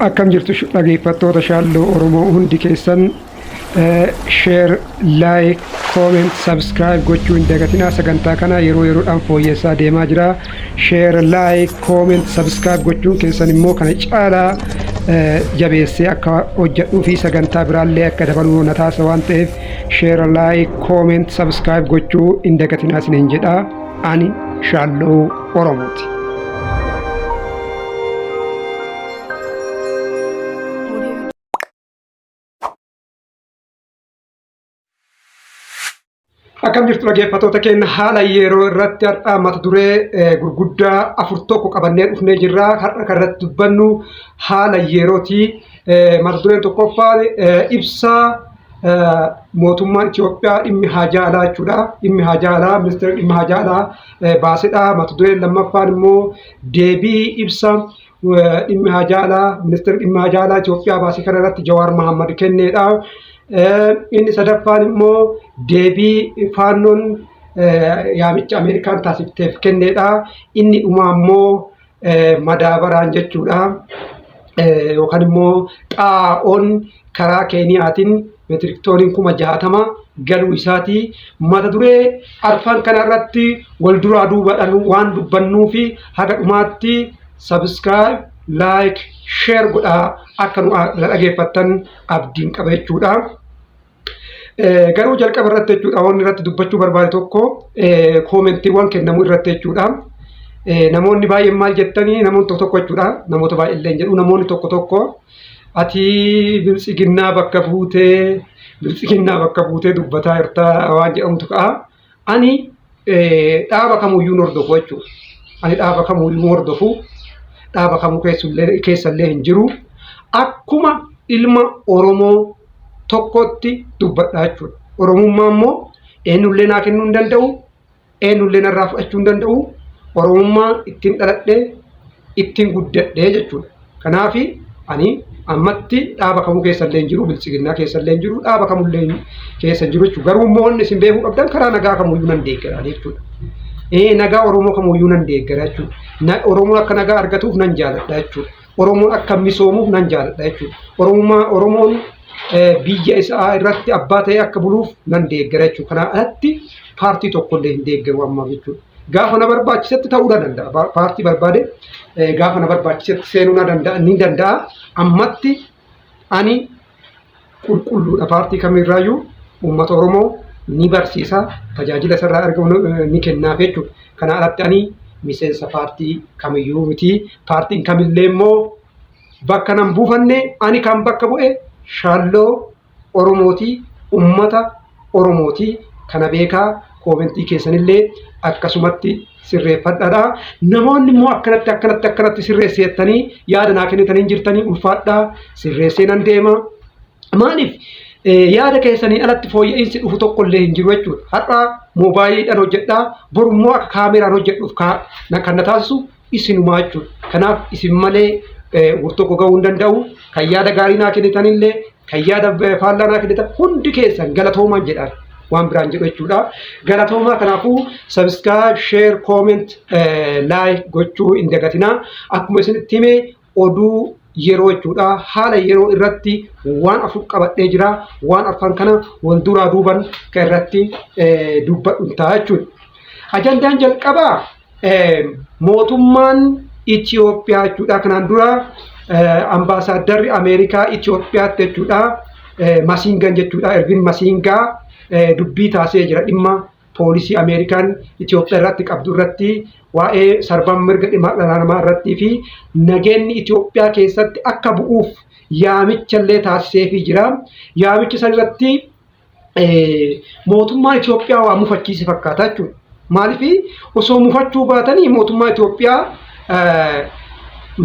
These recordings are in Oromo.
Akkam jirtu dhageeffattoota Shaalloo Oromoo hundi keessan share, like, comment, subscribe gochuu hin dagatinaa. Sagantaa kana yeroo yeroodhaan fooyyessaa deemaa jira. Share, like, comment, subscribe gochuun keessan immoo kana caalaa jabeessee akka hojjedhuu fi sagantaa biraallee akka dabaluu na taasisa waan ta'eef share, like, comment, subscribe gochuu hin dagatinaa isiniin jedha. Ani Shaalloo Oromooti. Akkam jirtu dhaggeeffattoota keenya haala yeroo irratti har'a mata duree gurguddaa afur tokko qabannee dhufnee jirra. Har'a kan irratti dubbannu haala yerooti. Mata dureen tokkoffaan ibsa mootummaan Itoophiyaa dhimmi haajaa alaa jechuudha. Dhimmi haajaa alaa ministeerri dhimma haajaa alaa baasedha. Mata dureen lammaffaan immoo deebii ibsa dhimmi haajaa alaa ministeerri dhimma haajaa alaa Itoophiyaa baase kana irratti Jawaar Mahaammad kenneedha. Inni sadaffaan immoo deebii faannoon yaamicha Ameerikaan taasifteef kenneedha. Inni dhumaa immoo madaabaraan jechuudha. Yookaan immoo xaa'oon karaa Keeniyaatiin meetirik tooniin 60,000 galuu isaati. Mata duree arfan kana irratti wal duraa duubadhaan waan dubbannuu fi haga dhumaatti subscribe, like, share godhaa akka nu dhageeffattan abdiin qaba jechuudha. Garuu jalqaba irratti jechuudha wanni irratti dubbachuu barbaade tokko koomentiiwwan kennamu irratti jechuudha. Namoonni baay'een maal jettanii namoonni tokko tokko jechuudha namoota baay'ee illee jedhu namoonni tokko tokko ati biltsiginnaa bakka buutee biltsiginnaa bakka buutee dubbataa jirta waan jedhamutu ka'a. Ani dhaaba kamuyyuu hin hordofu jechuudha. Ani dhaaba kamuyyuu hin hordofu. Dhaaba kamuu keessallee hin jiru. Akkuma ilma Oromoo tokkotti dubbadha jechuudha. Oromummaa immoo eenyullee naa kennuu hin danda'u. Eenyullee narraa fudhachuu hin danda'u. Oromummaa ittiin dhaladhe ittiin guddadhe jechuudha. Kanaaf ani ammatti dhaaba kamuu keessa illee hin jiru, biltsiginnaa keessa illee hin jiru, dhaaba kamullee keessa hin jiru jechuudha. Garuu immoo wanni isin beekuu qabdan karaa nagaa kamuyyuu nan deeggara jechuudha. Ee nagaa Oromoo kamuyyuu nan deeggara jechuudha. Oromoon akka nagaa argatuuf nan jaaladha jechuudha. Oromoon akka misoomuuf nan jaaladha jechuudha. Oromummaa Oromoon biyya isaa irratti abbaa ta'ee akka buluuf nan deeggara jechuudha. Kanaa alatti paartii tokkollee hin deeggaru ammaaf jechuudha. Gaafa na barbaachisetti ta'uu na danda'a. Paartii barbaade gaafa na barbaachisetti seenuu na danda'a ni danda'a. Ammatti ani qulqulluudha paartii kamirraayyuu uummata Oromoo ni barsiisa tajaajila isarraa argamu ni kennaaf jechuudha. Kana alatti ani miseensa paartii kamiyyuu miti. Paartiin kamillee immoo bakka nan buufanne ani kan bakka bu'e shaalloo Oromooti, ummata Oromooti. Kana beekaa koomentii keessanillee akkasumatti sirreeffadhaadha. Namoonni immoo akkanatti akkanatti akkanatti sirreessi jettanii yaada naa kennitanii jirtanii ulfaadhaa sirreessee nan deema. Maaliif yaada keessanii alatti fooyya'insi dhufu tokko illee hin jiru jechuudha. Har'a moobaayiliidhaan hojjedhaa boru immoo akka kaameraan hojjedhuuf kan na taasisu isinumaa jechuudha. Kanaaf isin malee gur tokko ga'uu hin danda'u. Kan yaada gaarii naa kennitanillee kan yaada faallaa naa kennitan hundi keessan galatoomaan jedhaan waan biraan jedhu jechuudha. Galatoomaa kanaafuu subscribe, share, comment, like gochuu hin dagatinaa. Akkuma isinitti hime oduu yeroo jechuudha. Haala yeroo irratti waan afur qabadhee jira. Waan arfan kana wal duraa duuban kan irratti dubbadhu ta'a jechuudha. Ajandaan jalqabaa mootummaan Itoophiyaa jechuudha. Kanaan dura ambaasaaddarri Ameerikaa Itoophiyaatti jechuudha. Masiingan jechuudha. Ervin Masiingaa dubbii taasisee jira dhimma poolisii Ameerikaan Itoophiyaa irratti qabdu irratti waa'ee sarbama mirga dhimma dhala namaa irrattii fi nageenyi Itoophiyaa keessatti akka bu'uuf yaamicha illee taasiseefii jira. Yaamicha san irratti mootummaan Itoophiyaa waa mufachiise fakkaata jechuudha. Maaliif osoo mufachuu baatanii mootummaa Itoophiyaa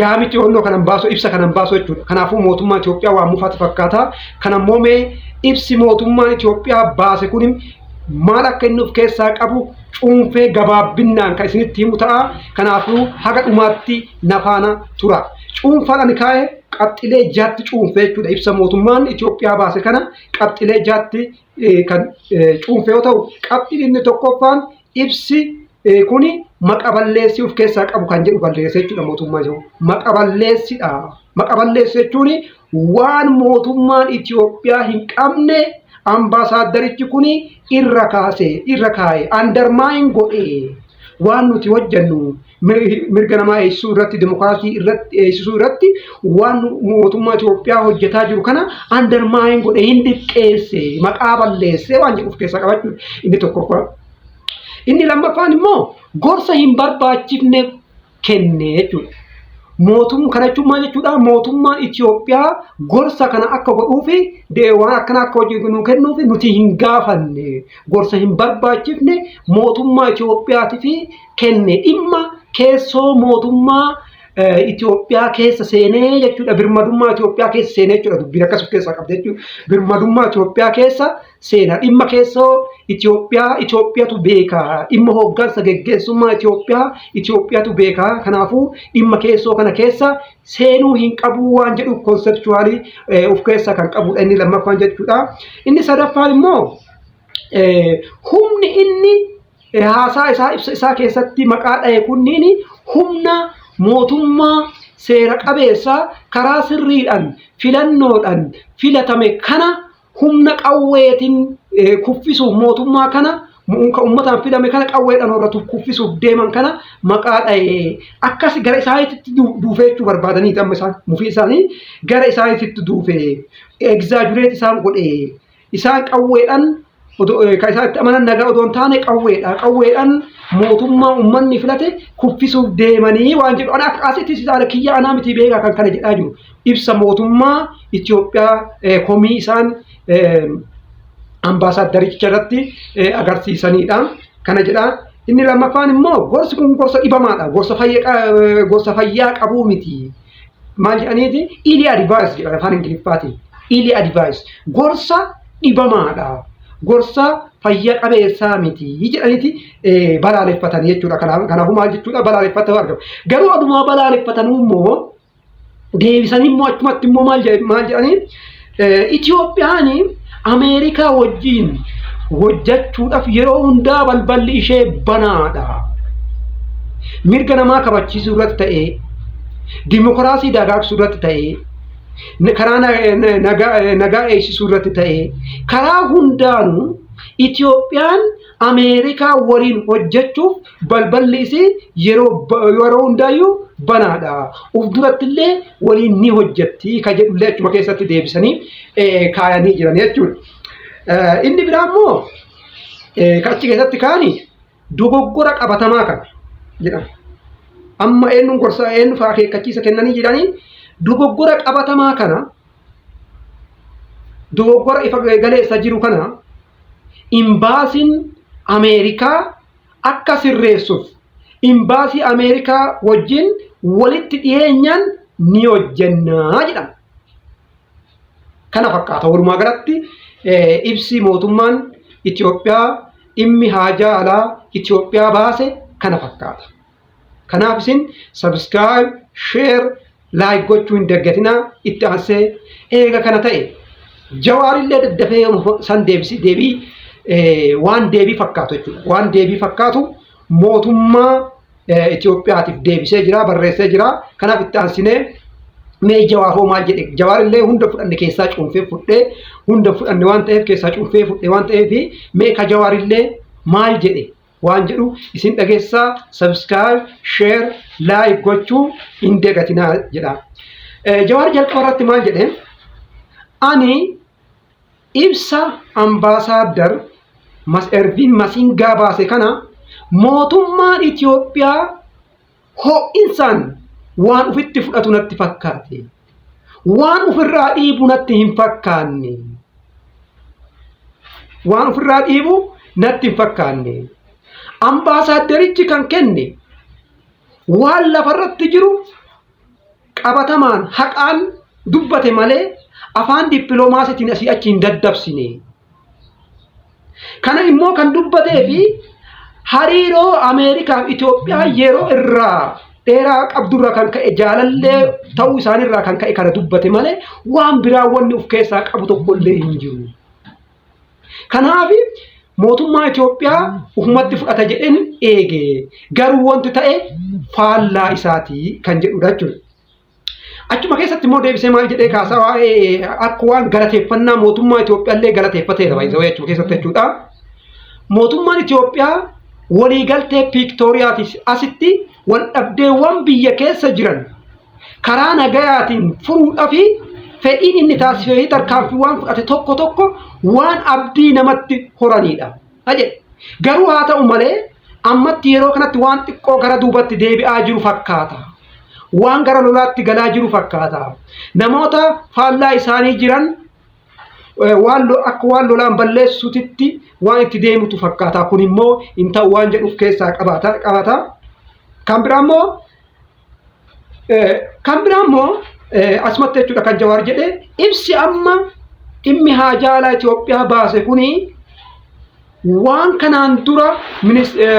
yaamicha onnoo kanan baasu ibsa kanan baasu jechuudha. Kanaafuu mootummaan Itoophiyaa waa mufate fakkaata. Kan ammoo mee ibsi mootummaan Itoophiyaa baase kun maal akka inni of keessaa qabu cuunfee gabaabbinnaan kan isinitti himu ta'a. Kanaafuu haga dhumaatti na faana tura. Cuunfaan ani kaa'e qabxilee jaatti cuunfee jechuudha. Ibsa mootummaan Itoophiyaa baase kana qabxilee jaatti kan cuunfe yoo ta'u, qabxiin inni tokkoffaan ibsi kuni Maqa balleessii of keessaa qabu kan jedhu balleessa jechuudha mootummaa jiru. Maqa balleessidha. Maqa balleessi jechuun waan mootummaan Itoophiyaa hin qabne ambaasaaddarichi kun irra kaase, irra kaa'e, undermine godhe. Waan nuti hojjennu mirga namaa eegsisuu irratti, dimokiraasii irratti eegsisuu irratti waan mootummaa Itoophiyaa hojjetaa jiru kana undermine godhe, hin diqqeesse, maqaa balleesse waan jedhu of keessaa qabachuudha. Inni tokkoffaa. Inni lammaffaan immoo gorsa hin barbaachifne kenne jechuudha. Mootum kana jechuun maal jechuudha? Mootummaan Itoophiyaa gorsa kana akka godhuufi waan akkana akka hojii nu kennuufi nuti hin gaafanne, gorsa hin barbaachifne mootummaa Itoophiyaatiif kenne, dhimma keessoo mootummaa Itoophiyaa keessa seenee jechuudha. Birmadummaa Itoophiyaa keessa seenee jechuudha. Dubbiin akkas of keessaa qabdi jechuudha. Birmadummaa Itoophiyaa keessa seena. Dhimma keessoo Itoophiyaa Itoophiyaatu beeka. Dhimma hooggansa geggeessummaa Itoophiyaa Itoophiyaatu beeka. Kanaafuu dhimma keessoo kana keessa seenuu hin qabu waan jedhu conceptually of keessaa kan qabudha inni lammaffaan jechuudha. Inni sadaffaan immoo humni inni haasaa isaa, ibsa isaa keessatti maqaa dhahe kunniin humna mootummaa seera qabeessa karaa sirriidhaan filannoodhaan filatame kana humna qawweetiin kuffisuuf, mootummaa kana kan uummataan filame kana qawweedhaan horratuuf kuffisuuf deeman kana maqaa dhahe. Akkas gara isaaniitti duufee jechuu barbaadaniiti. Amma isaan mufii isaanii gara isaaniitti duufee exaggerate isaan godhe. Isaan qawweedhaan, kan isaan itti amanan nagaa odoo hin taane qawweedha. Qawweedhaan mootummaa uummanni filate kuffisuuf deemanii waan jedhu. Ana akka asitti isaan kiyya anaa miti beekaa kan kana jedhaa jiru. Ibsa mootummaa Itoophiyaa komii isaan ambaasaaddaricha irratti agarsiisanidha. Kana jedha. Inni lammaffaan immoo gorsi kun gorsa dhibamaadha. Gorsa fayyaa qabuu miti. Maal jedhaniiti? Ill advised jedha afaan Ingiliffaatiin. Ill advised. Gorsa dhibamaadha. Gorsa fayya qabeessaa miti jedhaniiti balaaleffatanii jechuudha. Kanaafuu maal jechuudha, balaaleffatanii argamu. Garuu adumaa balaaleffatanuu immoo deebisanii immoo achumatti immoo maal jedhanii, Itoophiyaan Ameerikaa wajjin hojjechuudhaaf yeroo hundaa balballi ishee banaadha. Mirga namaa kabachiisuu irratti ta'ee, dimokiraasii dagaagsuu irratti ta'ee, karaa nagaa eegsisuu irratti ta'ee, karaa hundaanuu Itoophiyaan Ameerikaa waliin hojjechuuf balballi isii yeroo hundaayyuu banaadha. Uf duratti illee waliin ni hojjetti ka jedhullee achuma keessatti deebisanii kaayanii jiran jechuudha. Inni biraa immoo achi keessatti kaani dogoggora qabatamaa kana jedhama. Amma eenyuun gorsa, eenyu fa'aa akeekkachiisa kennanii jiranii, dogoggora qabatamaa kana, dogoggora ifa galeessa jiru kana imbaasiin Ameerikaa akka sirreessuuf imbaasii Ameerikaa wajjin walitti dhiyeenyaan ni hojjennaa jedhama. Kana fakkaata walumaa galatti ibsi mootummaan Itoophiyaa, dhimmi haajaa alaa Itoophiyaa baase kana fakkaata. Kanaaf isin subscribe, share, like gochuu hin daggatinaa. Itti aansee eega kana ta'e Jawaarillee daddafee san deebisi deebii, waan deebii fakkaatu jechuudha. Waan deebii fakkaatu mootummaa Itoophiyaatiif deebisee jira, barreessee jira. Kanaaf itti aansinee mee Jawaar hoo maal jedhe? Jawaarillee hunda fudhanne, keessaa cuunfee fudhee, hunda fudhanne waan ta'eef, keessaa cuunfee fudhe waan ta'eef, mee ka Jawaarillee maal jedhe waan jedhu isin dhageessaa. Subscribe, share, like gochuu hin dagatinaa jedha. Jawaar jalqaba irratti maal jedhe? Ani ibsa ambaasaaddar Erviin Masingaa baase kana mootummaan Itoophiyaa ho'insaan waan ufitti fudhatu natti fakkaate. Waan ofirraa dhiibu natti hin fakkaanne. Waan ofirraa dhiibu natti hin fakkaanne. Ambaasaaddarichi kan kenne waan lafarratti jiru qabatamaan haqaan dubbate malee afaan dippiloomaasiitiin asii achi hin daddabsine. Kana immoo kan dubbatee fi hariiroo Ameerikaa fi Itoophiyaa yeroo irraa dheeraa qabdurraa kan ka'e, jaalallee ta'uu isaaniirraa kan ka'e kana dubbate malee waan biraa wanni of keessaa qabu tokko illee hin jiru. Kanaaf mootummaa Itoophiyaa ufumatti fudhata jedheen eege. Garuu wanti ta'e faallaa isaatii kan jedhudha jechuudha. Achuma keessatti immoo deebisee maal jedhee kaasaa waa'ee akka waan galateeffannaa mootummaa Itoophiyaa illee galateeffateera baay'isawee achuma keessatti jechuudha. Mootummaan Itoophiyaa waliigaltee Piiktooriyaatis asitti wal dhabdeewwan biyya keessa jiran karaa nagayaatiin furuudhaaf fedhiin inni taasisee fi tarkaanfiiwwan fudhate tokko tokko waan abdii namatti horanidha. Jedhe. Garuu haa ta'u malee ammatti yeroo kanatti waan xiqqoo gara duubatti deebi'aa jiru fakkaata. Waan gara lolaatti galaa jiru fakkaata. Namoota faallaa isaanii jiran waan akka waan lolaan balleessutitti waan itti deemutu fakkaata. Kun immoo hin ta'u waan jedhuuf keessaa qabata. Kan biraa immoo Kan biraa immoo asumatti jechuudha kan Jawaar jedhe ibsi amma dhimmi haajaa alaa Itoophiyaa baase kuni waan kanaan dura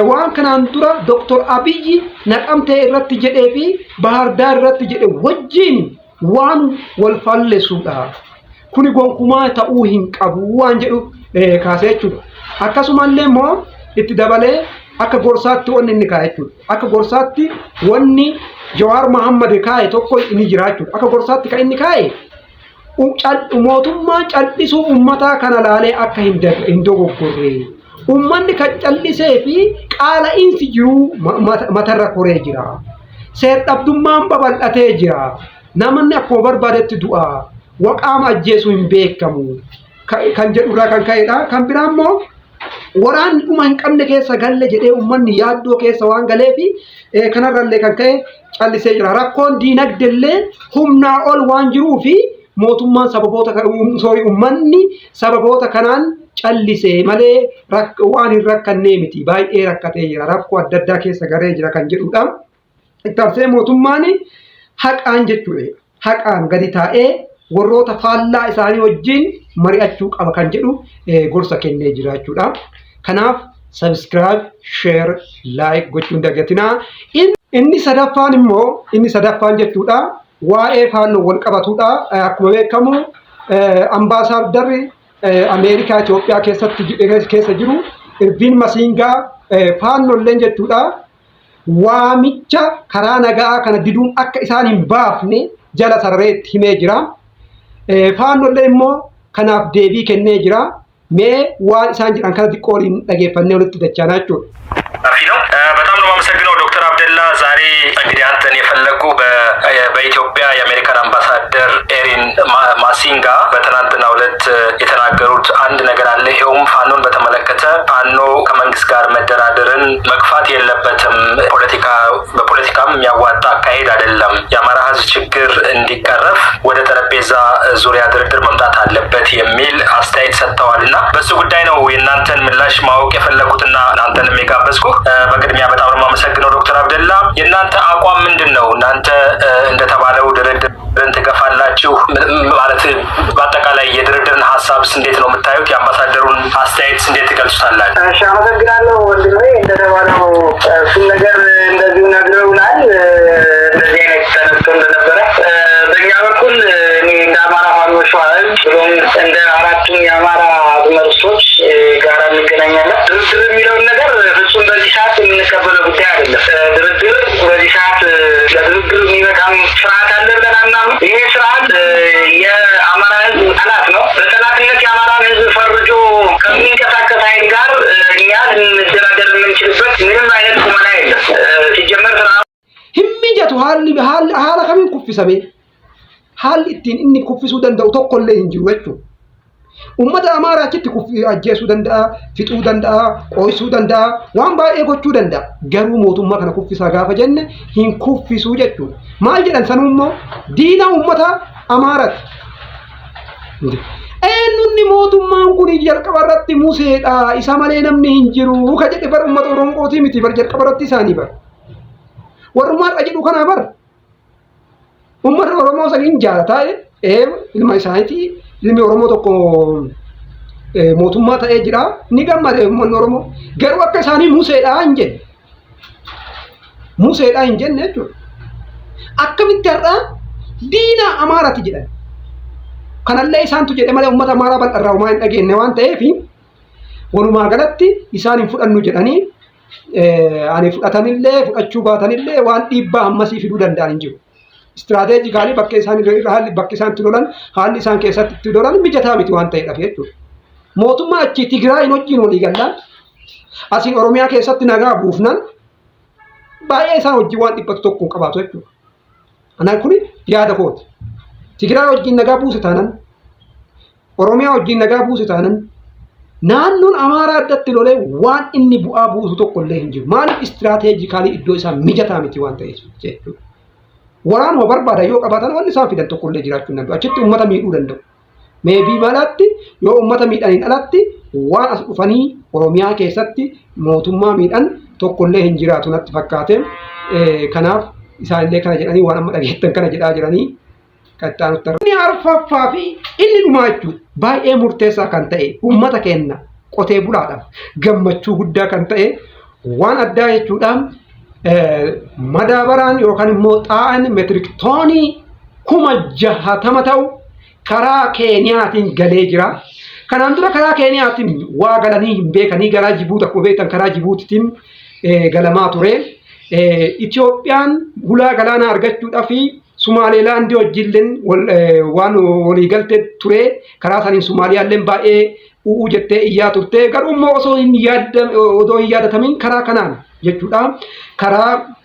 waan kanaan dura Dr. Abiyyi Naqamtee irratti jedhee fi Baahar irratti jedhe wajjin waan wal faallessuudha. Kuni gonkumaa ta'uu hin qabu waan jedhu kaasee jechuudha. Akkasumallee immoo itti dabalee akka gorsaatti wanni inni kaa'e jechuudha. Akka gorsaatti wanni Jawaar Mohammad kaa'e tokko ni jira jechuudha. Akka gorsaatti kan inni kaa'e mootummaan cal'isuu uummataa kana laalee akka hin dogoggorre. Uummanni kan cal'isee fi qaala'iinsi jiruu matarra koree jira. Seer-dhabdummaan babal'atee jira. Namni akkuma barbaadetti du'a. Waqaama ajjeesu hin beekamu. Kan jedhurraa kan ka'edha. Kan biraa immoo waraanni dhuma hin qabne keessa galle jedhee uummanni yaaddoo keessa waan galeefi kanarrallee kan ka'e callisee jira. Rakkoon diinagdellee humnaa ol waan jiruufi mootummaan sababoota sorry uummanni sababoota kanaan callisee malee waan hin rakkannee miti. Baay'ee rakkatee jira. Rakkoo adda addaa keessa garee jira kan jedhudha. Itti aansee mootummaan haqaan jechuudha. Haqaan gadi taa'ee warroota faallaa isaanii wajjin mari'achuu qaba kan jedhu gorsa kennee jira jechuudha. Kanaaf subscribe, share, like gochuun dagatinaa. Inni sadaffaan immoo inni sadaffaan jechuudha waa'ee faannoo wal qabatudha. Akkuma beekamu ambaasaaddarri Ameerikaa Itoophiyaa keessatti keessa jiru Irviin Masiingaa faannolleen jechuudha waamicha karaa nagaa kana diduun akka isaan hin baafne jala sararee itti himee jira. Faannollee immoo kanaaf deebii kennee jira. Mee waan isaan jedhan kana xiqqoo waliin dhageeffannee walitti dachaanaa jechuudha. ሰፊ ነው። በጣም ነው የማመሰግነው ዶክተር አብደላ። ዛሬ እንግዲህ አንተን የፈለጉ በኢትዮጵያ የአሜሪካን አምባሳደር ኤሪን ማሲንጋ በትናንትናው ዕለት የተናገሩት አንድ ነገር አለ። ይኸውም ፋኖን በተመለከተ ፋኖ ከመንግስት ጋር መደራደርን መግፋት የለበትም፣ ፖለቲካ በፖለቲካም የሚያዋጣ አካሄድ አይደለም፣ የአማራ ሕዝብ ችግር እንዲቀረፍ ወደ ጠረጴዛ ዙሪያ ድርድር መምጣት አለበት የሚል አስተያየት ሰጥተዋል እና በሱ ጉዳይ ነው የእናንተን ምላሽ ማወቅ የፈለጉትና እናንተንም የጋበዝኩ። በቅድሚያ በጣም ነው የማመሰግነው ዶክተር አብደላ። የእናንተ አቋም ምንድን ነው? እናንተ እንደተባለው ድርድርን ትገፋላችሁ ማለት በአጠቃላይ የድርድርን ሀሳብስ እንዴት ነው የምታዩት? የአምባሳደሩን አስተያየትስ እንዴት ትገልጹታላችሁ? እሺ፣ አመሰግናለሁ ወንድሜ። እንደተባለው እሱን ነገር እንደዚሁ ነግረውናል። እንደዚህ አይነት ተነስቶ እንደነበረ በእኛ በኩል እኔ እንደ አማራ ፋኖ ሸዋ ህዝብ ብሎም እንደ አራቱም የአማራ አዝመርስቶች ጋራ እንገናኛለን። ድርድር የሚለውን ነገር ፍጹም በዚህ ሰዓት የምንቀበለው ጉዳይ አይደለም። ድርድር በዚህ ሰዓት ለድርድር የሚበቃም ስርዓት አለ ብለን አናምንም። ይሄ ስርዓት የአማራ ህዝብ ጠላት ነው። በጠላትነት የአማራን ህዝብ ፈርጆ ከሚንቀሳቀስ ኃይል ጋር እኛ ልንደራደር የምንችልበት ምንም አይነት ቁመና የለም። ሲጀመር ስርዓቱ Hin mijatu haalli haala kamiin kuffisame haalli ittiin inni kuffisuu danda'u tokkollee hin jiru jechuudha. Uummata Amaaraa achitti ajjeesuu danda'a, fixuu danda'a, qooysuu danda'a, waan baay'ee gochuu danda'a. Garuu mootummaa kana kuffisaa gaafa jenne hin kuffisuu jechuudha. Maal jedhan sanuu immoo diina uummata Amaaraati. Eenyunni mootummaan kun jalqaba irratti Museedha, isa malee namni hin jiru ka jedhe bar uummata Oromootii miti bar jalqaba irratti isaanii bar. Warrummaa har'a jedhu kanaa bar. Uummata Oromoo saniin jaalataa ilma isaaniiti. Ilmi Oromoo tokko mootummaa ta'ee jira. Ni gammade uummanni Oromoo. Garuu akka isaanii Museedha hin jenne. Museedha hin jenne jechuudha. Akkamitti har'a diina Amaaraati jedhan. Kanallee isaantu jedhe malee uummata Amaaraa bal'arraa homaa hin dhageenye waan ta'eef Walumaa galatti isaan hin fudhannu jedhanii ani fudhatanillee fudhachuu baatanillee waan dhiibbaa hammasii fiduu danda'an hin jiru. Strategically bakka isaan haalli bakki isaan itti lolan haalli isaan keessatti itti lolan mijataa miti waan ta'eedhaaf jechuudha. Mootummaa achii Tigraayin wajjin walii gallaan asiin Oromiyaa keessatti nagaa buufnaan baay'ee isaan wajjin waan dhiphatu tokko hin qabaatu jechuudha. Anaan kun yaada kooti. Tigraay wajjin nagaa buuse taanan, Oromiyaa wajjin nagaa buuse taanan, naannoon Amaaraa addatti lolee waan inni bu'aa buusu tokko illee hin jiru. Maaliif? Strategically iddoo isaa mijataa miti waan ta'eef jechuudha. Waraanuma barbaadan yoo qabaatan wanni isaan fidan tokko illee jiraachuu hin danda'u. Achitti uummata miidhuu danda'u. Maybe malatti yoo uummata miidhaniin alatti waan as dhufanii Oromiyaa keessatti mootummaa miidhan tokko illee hin jiraatu natti fakkaate. Kanaaf isaanillee kana jedhanii waan amma dhageettan kana jedhaa jiranii qaxxaanutti. Inni arfaffaa fi inni dhumaa jechuudha. Baay'ee murteessaa kan ta'e, uummata keenya qotee bulaadhaaf gammachuu guddaa kan ta'e, waan addaa jechuudha. Madaabaraan yookaan immoo xaa'aan metric toonii 60,000 ta'u karaa Keeniyaatiin galee jira. Kanaan dura karaa Keeniyaatiin waa galanii hin beekanii. Garaa Jibuuti, akkuma beektan, karaa Jibuutitiin galamaa ture. Itoophiyaan hulaa galaanaa argachuudhaaf Sumaaleelaandii wajjilleen waan waliigaltee ture. Karaa saniin Sumaaliyaalleen baay'ee u'uu jettee iyyaa turte. Garuu immoo osoo hin yaadatamin karaa kanaan jechuudha. Karaa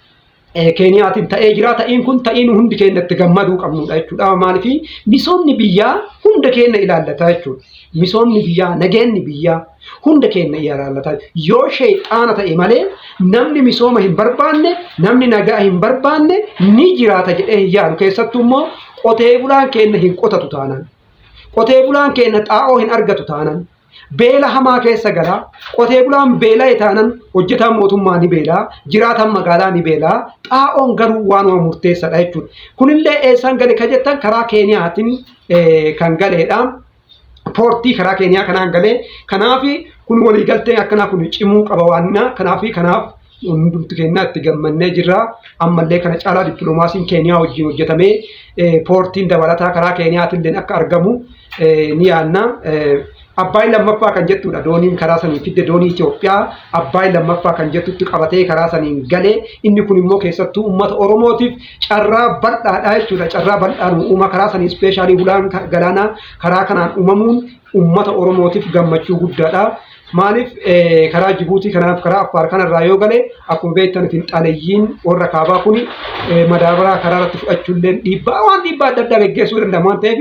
Keeniyaatiin ta'ee jira. Ta'iin kun ta'iin hundi keenya itti gammaduu qabnudha jechuudha. Maaliif? Misoomni biyyaa hunda keenya ilaallata jechuudha. Misoomni biyyaa, nageenyi biyyaa hunda keenya ilaallata. Yoo sheexaana ta'e malee namni misooma hin barbaanne, namni nagaa hin barbaanne ni jiraata jedhee hin yaadu. Keessattuu immoo qotee bulaan keenya hin qotatu taanaan. Qotee bulaan keenya xaa'oo hin argatu taanaan. Beela hamaa keessa galaa. Qotee bulaan beela'e taanan hojjetaan mootummaa ni beelaa, jiraataan magaalaa ni beelaa. Xaa'oon garuu waanuma murteessaadha jechuudha. Kunillee eessaan gale ka jettan, karaa Keeniyaatiin kan galeedha. Poortii karaa Keeniyaa kanaan galee. Kanaaf kun waliigalteen akkanaa kun cimuu qaba waan kanaaf hundumti keenyaa itti gammannee jirra. Ammallee kana caalaa dippiloomaasiin Keeniyaa wajjin hojjetamee poortiin dabalataa karaa Keeniyaatillee akka argamu ni yaadna. Abbaay lammaffaa kan jettudha dooniin karaa saniin fidde. Doonii Itoophiyaa Abbaay lammaffaa kan jettutti qabatee karaa saniin galee. Inni kun immoo keessattuu uummata Oromootiif carraa bal'aadha jechuudha. Carraa bal'aan uuma karaa saniin, especially hulaan galaanaa karaa kanaan uumamuun uummata Oromootiif gammachuu guddaadha. Maaliif? Karaa Jibuutii kanaaf karaa Affaar kanarraa yoo gale, akkuma beektan, finxaaleyyiin warra kaabaa kun madaabaraa karaa irratti fudhachuullee dhiibbaa waan dhiibbaa adda addaa geggeessuu danda'an waan ta'eef,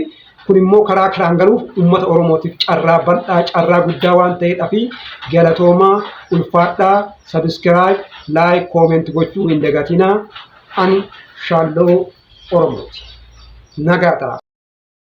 kun immoo karaa karaan galuuf uummata Oromootiif carraa bal'aa, carraa guddaa waan ta'eedhaa fi galatoomaa, ulfaadhaa. Subscribe, like, comment gochuu hin dagatinaa. Ani Shaalloo Oromooti. Nagaa ta'a.